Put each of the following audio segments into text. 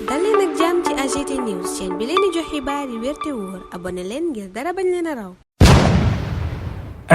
dal leen ak jàmm ci AGT News chaîne bi leen di jox xibaar yi wér te wóor abonné leen ngir dara bañ leen a raw.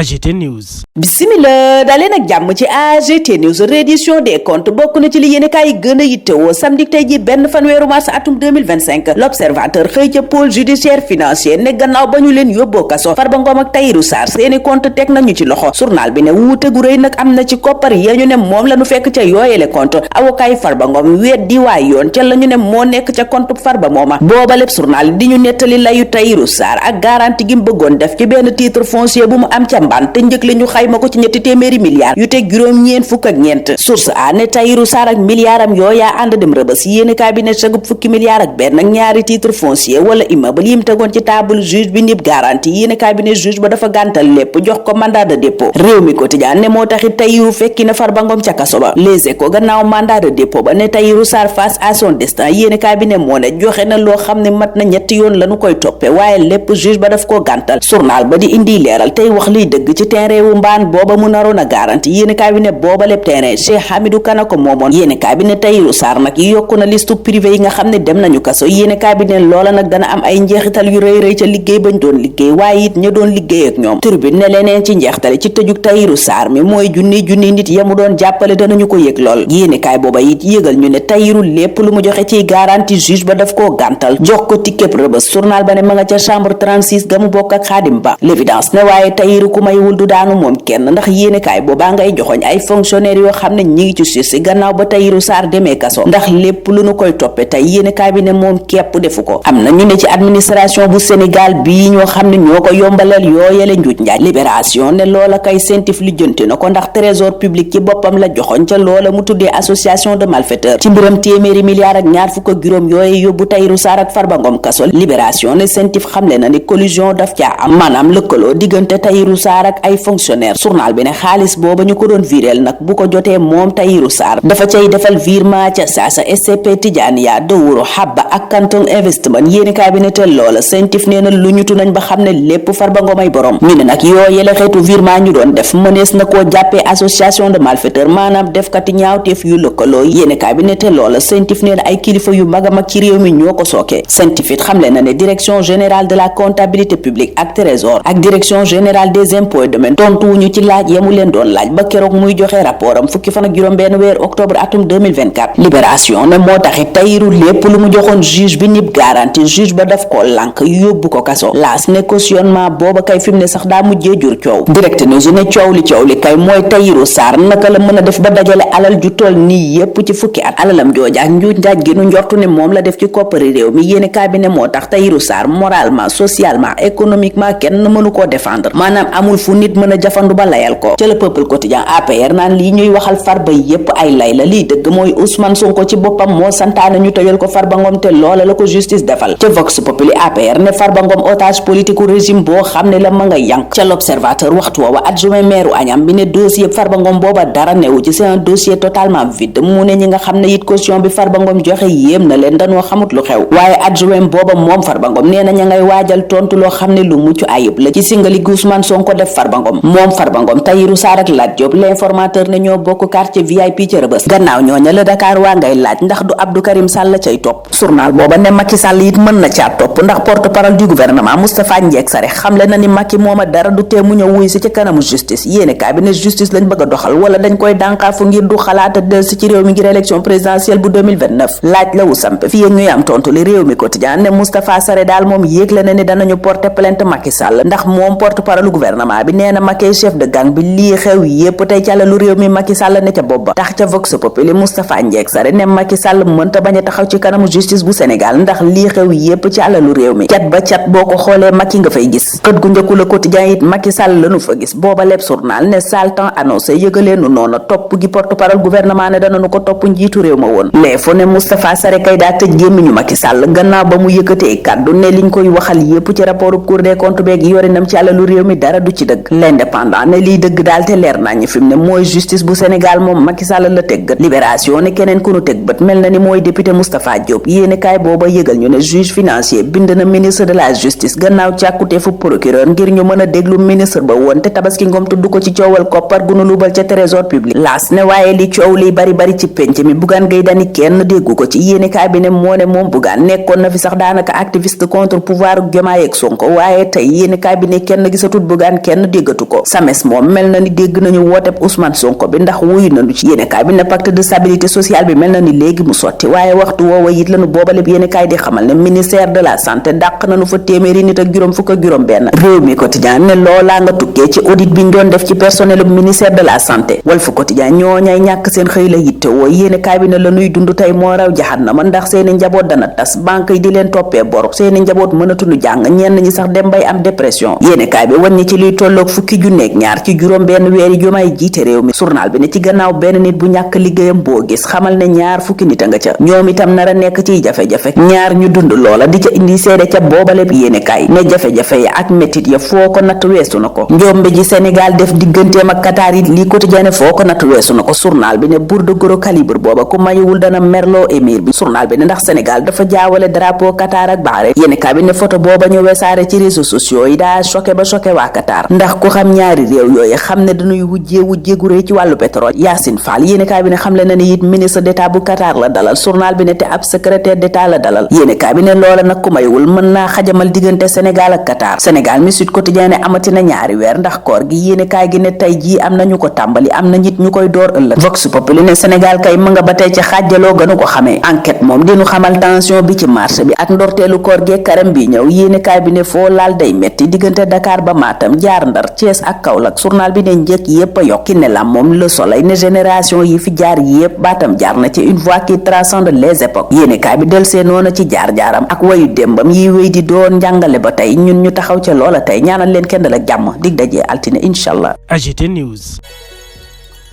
AGT News. Bismillah daleen ak jàmm ci AGT News reddition des comptes bokk na ci li yéenekaay yi gën a yittewoo samedi tey ji benn fanweeru mars atum 2025 l'observateur xëy ca pôle judiciaire financier ne gannaaw ba ñu leen yóbboo kaso Farba Ngom ak Tahirou Sarr seeni compte teg nañu ci loxo journal bi ne wuute gu rëy nag am na ci koppar ya ñu ne moom la ñu fekk ca yooyele compte avocat yi Farba Ngom weddi waay yoon ca la ñu ne moo nekk ca compte Farba mooma booba lépp journal di ñu nettali layu Tahirou Sarr ak garantie gi mu bëggoon def ci benn titre foncier bu mu am ca mbaan te njëkk li ñu xayma ko ci ñetti téeméeri milliards yu teg juróom-ñeent fukk ak ñeent source a ne Tahirou Sarr ak milliardam yooyaa ànd dem rëbës yéeni cabinet sagub fukki milliards ak benn ak ñaari titre foncier wala immeuble yim tegoon ci table juge bi nib garantie yéeni cabinet juge ba dafa gàntal lépp jox ko mandat de dépôt réew mi quotidien ne moo taxit Tahirou fekki na Farba Ngom ca kaso ba Les Échos gannaaw mandat de dépôt ba ne Tahirou Sarr face à son destin yéeni cabinet moo ne joxe na loo xam ne mat na ñetti yoon lañu koy toppe waaye lépp juge ba daf koo gàntal journal ba di indi leeral tey wax liy dëgg ci terrain wu mbaan booba mu naroon a garanti yéeni cabinet booba lépp terrain Cheikh Hamidou Kana ko moomoon yéeni cabinet Tahirou Sarr nag yokku na liste privé yi nga xam ne dem nañu kaso yéeni cabinet loola nag dana am ay njeexital yu rëy rëy ca liggéey bañ doon liggéey waaye it ña doon liggéey ak ñoom Tribune ne leneen ci njeextale ci tëjug Tahirou Sarr mi mooy junni nit ya mu doon jàppale danañu ko yëg lool yéeni kaay booba it yëgal ñu ne Tahirou lépp lu mu joxe ciy garantie juge ba daf koo gàntal jox ko ticket rëbës journal ba ne ma nga ca chambre 36 ga mu bokk ak Xaadim Ba l'évidence ne waaye Tahirou ku maywul du daanu moom kenn ndax yéenekaay boobaa ngay joxoñ ay fonctionnaires yoo xam ne ñi ngi ci suuf si gannaaw ba Tahirou Sarr demee kaso ndax lépp lu nu koy toppe tey yéenekaay bi ne moom képp defu ko am na ñu ne ci administration bu Sénégal bii ñoo xam ne ñoo ko yombalal yooyele njuuj njaaj libération ne loola kay sentif lijjanti na ko ndax trésor public ci boppam la joxoñ ca loola mu tuddee association de malfaiteurs ci mbiram téeméeri milliards ak ñaar fukk ak juróom yooye yóbbu Tahirou Sarr ak Farba Ngom kaso libération ne sentif xamle na ni collusion daf caa am maanaam lëkkaloo diggante Tahirou Sarr ak ay fonctionnaires journal bi ne xaalis booba ñu ko doon viréel nag bu ko jotee moom Tahirou Sarr dafa cay defal virement ca saasa SCP Tidiania Dowuro Habba ak Canton Investment yéeni cabinet loola sentif nee na lu ñutu nañ ba xam ne lépp Farba Ngom ay borom ñu ne nag yoo yele xeetu virement ñu doon def mënees na koo jàppee association de malfaiteurs maanaam defkati ñaawteef yu lëkkaloo yéeni cabinet loola sentif nee na ay kilifa yu mag a mag ci réew mi ñoo ko sookee sentif it xamle na ne direction générale de la comptabilité publique ak trésor ak direction générale des impôts et domaines tontu wuñu ci laaj yamu leen doon laaj ba keroog muy joxe rapport am fukki fan ak juróom benn weer octobre atum 2024 libération ne moo taxit Tahirou lépp lu mu joxoon juge bi nib garantie juge ba daf ko lànk yóbbu ko kaso laas ne cautionnement booba kay fi mu ne sax daa mujjee jur coow direct news ne coow li kay mooy Tahirou Sarr naka la mën a def ba dajale alal ju toll nii yépp ci fukki at alalam jooja ak njuuj njaaj gi nu njortu ne moom la def ci koppari réew mi yéene cabinet moo tax Tahirou Sarr moralement socialement économiquement kenn mënu koo défendre maanaam amul fu nit mën a jafandu ba layal ko ca le peuple quotidien APR naan lii ñuy waxal Farba yépp ay lay la lii dëgg mooy Ousmane Sonko ci boppam moo santaane ñu tëjal ko Farba Ngom te loola la ko justice defal ca Vox Populi APR ne Farba Ngom otage politique u régime boo xam ne la ma nga yank ca l'observateur waxtu woowa adjoint maire u Agnam bi ne dossier Farba Ngom booba dara newu ci c'est un dossier totalement vide mu ne ñi nga xam ne it caution bi Farba Ngom joxe yéem na leen dañoo xamut lu xew waaye adjoint booba moom Farba Ngom nee na ña ngay waajal tontu loo xam ne lu mucc ayib la ci singali Ousmane Sonko def Farba Ngom moom Farba Ngom Tahirou Sarr ak Lat Diop l'informateur ne ñoo bokk quartier VIP ca Rebeuss gannaaw ñooña la Dakar waa ngay laaj ndax du Abdou Karim Sall cay topp journal booba ne Macky Sall it mën na caa topp ndax porte-parole du gouvernement Moustapha Ndiek Sarr xamle na ni Macky mooma dara du tee mu ñëw wuy si ci kanamu justice yéene cabinet justice lañ bëgg a doxal wala dañ koy dànkaafu ngir du xalaata del si ci réew mi ngir élection présidentielle bu 2029 laaj la wu samp fii ñuy am tontu li réew mi quotidien ne Moustapha Sarr daal moom yéegle na ni danañu porter plainte Macky Sall ndax moom porte-parole gouvernement bi nee na Macky chef de gang bi lii xew yépp tey ca lu réew mi Macky Sall ne ca bopp ba tax ca Vox Populi Moustapha Ndiek Sarr ne Macky Sall mënta bañ a taxaw ci kanamu justice bu Sénégal ndax lii xew yépp ci lu réew mi cat ba cat boo ko xoolee Macky nga fay gis xët gu njëkku la quotidien it Macky Sall lañu fa gis booba lépp journal ne sale temps annoncé yëgaleenu noonu topp gi porte-parole gouvernement ne danañu ko topp njiitu réew ma woon léefo ne Moustapha Sarr kay daa tëj gémmiñu Macky Sall gannaaw ba mu yëkkatee kàddu ne liñ koy waxal yépp ci rapport Cour des comptes beeg yorinam ci lu réew mi dara du ci dëgg. L'Indépendant ne liy dëgg daal te leer nañu fi mu ne mooy justice bu Sénégal moom Macky Sall la teg bët. Libération ne keneen ku nu teg bët mel na ni mooy député Moustapha Diop yéene kaay booba yëgal ñu ne juge financier bind na ministre de la justice gannaaw càkkuteefu procureur ngir ñu mën a déglu ministre ba woon te Tabaski Ngom tudd ko ci coowal koppar gu nu lubal ca trésor public. Laas ne waaye li coow liy bari ci penc mi Bougane Gueye Dany kenn déggu ko ci yéene kaay bi ne moo ne moom Bougane nekkoon na fi sax daanaka activiste contre pouvoir Diomaye ak Sonko waaye tey yéene kaay bi ne kenn gisatut Bougane kenn déggatu ko. SAMES moom mel na ni dégg nañu wooteb Ousmane Sonko bi ndax wuyu nañu ci yéene kaay bi ne pacte de stabilité sociale bi mel na ni léegi mu sotti waaye waxtu woowa it lañu boobale bi yéene kaay di xamal ne ministère de la santé dàq nañu fa téeméeri nit ak juróom fukk ak juróom benn. réew mi quotidien ne loolaa nga tukkee ci audit bi ñu doon def ci personnel ministère de la santé. Walf Quotidien ñoo ñay ñàkk seen xëy la yitte woo yéene kaay bi ne la nuy dund tey moo raw jahannama ndax seeni njaboot dana tas banque yi di leen toppee bor seeni njaboot mënatuñu jàng ñenn ñi sax dem bay am dépression yéene kaay bi wàññi ci liy tolloog fukki junneeg ñaar ci juróom benn weeri Diomaye jiite réew mi. journal bi ne ci gannaaw benn nit bu ñàkk liggéeyam boo gis xamal ne ñaar fukki nit a nga ca ñoom itam nar a nekk ciy jafe-jafe ñaar ñu dund loola di ca indi seede ca boobale bi yéene kaay ne jafe-jafe ya ak métit ya foo ko natt weesu na ko njombe ji Sénégal def digganteem ak Qatar yi lii quotidien foo ko natt weesu na ko. journal bi ne bourse de gros calibre booba ku mayuwul dana merloo émir bi. journal bi ne ndax Sénégal dafa jaawale drapeau Qatar ak Bahreïn yéene kaay bi ne photo booba ñu wesaare ci réseaux sociaux yi daa choqué waa Qatar ndax ku xam ñaari réew yooyu xam ne dañuy wujjee gu rëy ci wàllu pétrole. Yacine Fall yéene kaay bi ne xam le na ni it ministre d'état bu Qatar la dalal journal bi ne te ab secrétaire d'état la dalal yéene kaay bi ne loola nag ku mayuwul mën naa xajamal diggante Sénégal ak Qatar. Sénégal mi Sud Quotidien ne amati na ñaari weer ndax koor gi yéene kaay gi ne tey jii am na ñu ko tàmbali am na nit ñu koy door ëllëg. Vox Populi ne Sénégal kay mën nga ba tey ci xaajaloo gënu ko xamee enquête moom dinu xamal tension bi ci marché bi ak ndorteelu koor gee karam bi ñëw yéene kaay bi ne foo laal day metti diggante Dakar ba Matam jaar Ndar Thiès ak Kaolack journal bi ne njëkk yépp a yokk ki ne la moom Le Soleil ne génération yi fi jaar yépp baatam jaar na ci une voie qui transcende les époques yéene kaay bi del see noona ci jaar-jaaram ak wayu démbam yi wéy di doon njàngale ba tey ñun ñu taxaw ca loola tey ñaanal leen kenn dal ak jàmm dig dajee altine inshallah. AGT News.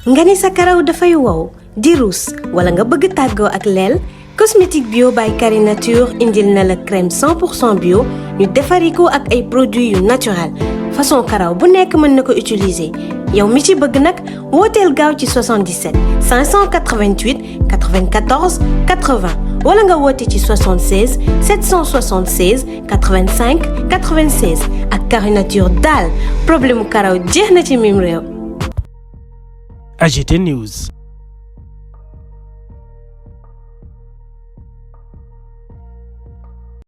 nga ni sa karaw dafay wow di ruus wala nga bëgg tàggoo ak leel cosmétique bio by Carinature indil na la crème 100% bio ñu defari ko ak ay produits yu naturel façon karaw bu nekk mën na ko utiliser yow mi ci bëgg nag wooteel gaaw ci 77 588 94 80 wala nga woote ci 76 776 85 96 ak Carinature daal problème mu karaw jeex na ci mim réew. AGT News.